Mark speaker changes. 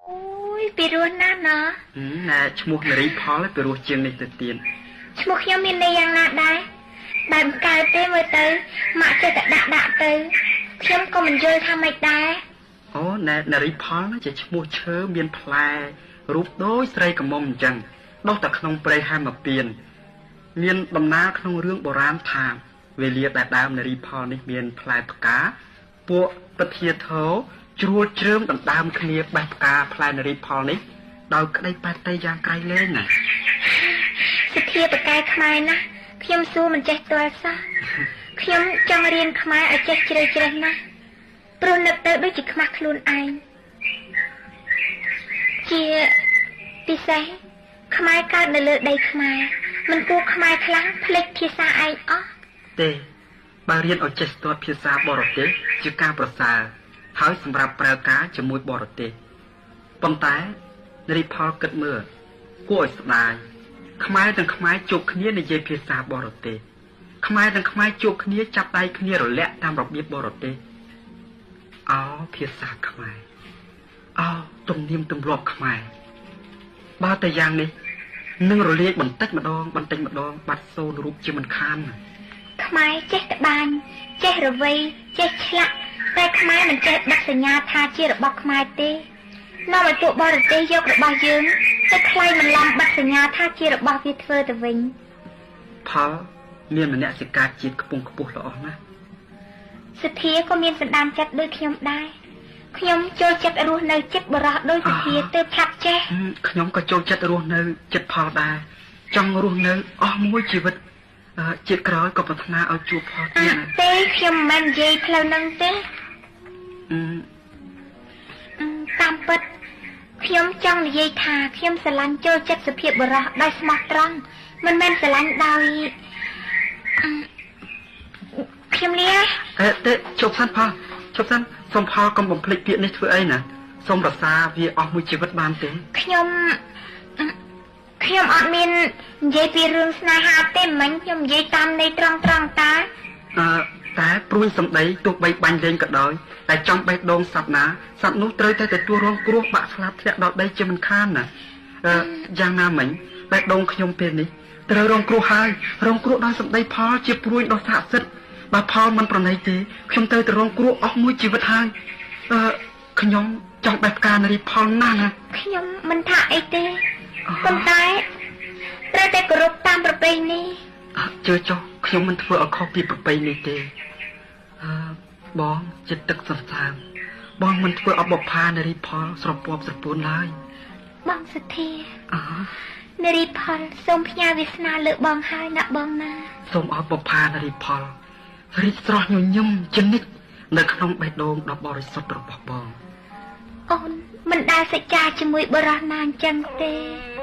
Speaker 1: អូយពីរោះណាស់ណា
Speaker 2: ណែឈ្មោះនារីផលពីរោះជាងនេះទៅទៀត
Speaker 1: ឈ្មោះខ្ញុំមានន័យយ៉ាងណាដែរ បែបកើតទេ មើលទៅម៉ាក់ចេះតែដាក់ដាក់ទៅ ខ្ញុំក៏មិនយល់ថាម៉េចដែរ។
Speaker 2: អូណែនារីផលជាឈ្មោះឈើមានផ្លែរូបដូចស្រីក្រមុំអញ្ចឹង ដុះតែក្នុងព្រៃហេមពៀន។ មានដំណាលក្នុងរឿងបុរាណថា វេលាដែលដើមនារីផលនេះមានផ្លែផ្កា ពួកពធាធរជ្រួលជ្រើមដណ្ដើមគ្នាបេះផ្កាផ្លែនារីផលនេះដោយក្តីប៉ែតៃយ៉ាងក្រៃលែងណា
Speaker 1: ។ សធាបកែខ្មែរណាស់ ខ្ញុំសួរមិនចេះទាល់សោះ។ ខ្ញុំចង់រៀនខ្មែរឲ្យចេះជ្រៅជ្រេះណាស់ ព្រោះនឹកទៅដូចជាខ្មាស់ខ្លួនឯង ជាពិសេសខ្មែរកើតនៅលើដីខ្មែរ មិនគួរខ្មែរខ្លាំងភ្លេចភាសាឯងអស់
Speaker 2: ទេ។ បើរៀនឲ្យចេះស្ទាត់ភាសាបរទេសជាការប្រសើរ ហើយសម្រាប់ប្រើការជាមួយបរទេស ប៉ុន្តែនារីផលគិតមើល គួរឲ្យស្ដាយ ខ្មែរទាំងខ្មែរជួបគ្នានិយាយភាសាបរទេស ខ្មែរទាំងខ្មែរជួបគ្នាចាប់ដៃគ្នារលាក់តាមរបៀបបរទេស។ អោភាសាខ្មែរ អោទំនៀមទម្លាប់ខ្មែរ បើតែយ៉ាងនេះនឹងរលាយបន្តិចម្ដងបន្តិចម្ដង បាត់សូន្យរូបជាមិនខាន។
Speaker 1: ខ្មែរចេះត្បាញ ចេះរវៃ ចេះឆ្លាក់ តែខ្មែរមិនចេះបិទសញ្ញាថាជារបស់ខ្មែរទេ នាំឲ្យពួកបរទេសយករបស់យើងទៅថ្លៃបន្លំបិទសញ្ញាថាជារបស់វាធ្វើទៅវិញ
Speaker 2: ។ ផលមានមនសិការជាតិខ្ពង់ខ្ពស់ល្អណាស់។
Speaker 1: សទ្ធាក៏មានសន្តានចិត្តដូចខ្ញុំដែរ ខ្ញុំចូលចិត្តរស់នៅចិត្តបរោះដោយសទ្ធា ទើបឆាប់ចេះ
Speaker 2: ។ ខ្ញុំក៏ចូលចិត្តរស់នៅចិត្តផលដែរ ចង់រស់នៅអស់មួយជីវិត ជាតិក្រោយក៏ប្រាថ្នាឲ្យជួបផលទៀតណា
Speaker 1: ។ ទេ ខ្ញុំមិនមែននិយាយផ្លូវនឹងទេ។ តាមពិតខ្ញុំចង់និយាយថា ខ្ញុំស្រឡាញ់ចូលចិត្តសុភាពបរោះដោយស្មោះត្រង់ មិនមែនស្រឡាញ់ដោយខ្ញុំនេះ
Speaker 2: ។ អេទេ ជប់សិនផល ជប់សិន សូមផលកុំបំភ្លេចពាក្យនេះធ្វើអីណា សូមរក្សាវាអស់មួយជីវិតបានទេ?
Speaker 1: ខ្ញុំអត់មាននិយាយពីរឿងស្នេហាទេមិញ ខ្ញុំនិយាយតាមន័យត្រង់ត្រង់តា
Speaker 2: ។ អឺតែព្រួយសម្ដីទោះបីបាញ់លេងក៏ដោយ តែចំបេះដូងសត្វណា សត្វនោះត្រូវតែទទួលរងគ្រោះបាក់ស្លាប់ធ្លាក់ដល់ដីជាមិនខានណា។ អឺយ៉ាងណាមិញ បេះដូងខ្ញុំពេលនេះត្រូវរងគ្រោះហើយ រងគ្រោះដោយសម្ដីផលជាព្រួយដ៏ស័ក្តិសិទ្ធិ។ បើផលមិនប្រណីទេ ខ្ញុំត្រូវតែរងគ្រោះអស់មួយជីវិតហើយ។ អឺខ្ញុំចង់បេះផ្កានារីផលណាស់ណា។
Speaker 1: ខ្ញុំមិនថាអីទេ ប៉ុន្តែត្រូវតែគោរពតាមប្រពៃណី
Speaker 2: ។ ជឿចុះ ខ្ញុំមិនធ្វើឲ្យខុសពីប្រពៃណីទេ។ អឺបងចិត្តទឹកសន្សើម បងមិនធ្វើឲ្យបុប្ផានារីផលស្រពាប់ស្រពួនឡើយ
Speaker 1: ។ បងសុធា អនារីផលសូមផ្ញើវាសនាលើបងហើយណាបងណា
Speaker 2: ។ សូមឲ្យបុប្ផានារីផលរីកស្រស់ញញឹមជានិច្ចនៅក្នុងបេះដូងដ៏បរិសុទ្ធរបស់បង។
Speaker 1: អូនមិនដែលសច្ចាជាមួយបរិសណាអញ្ចឹងទេ។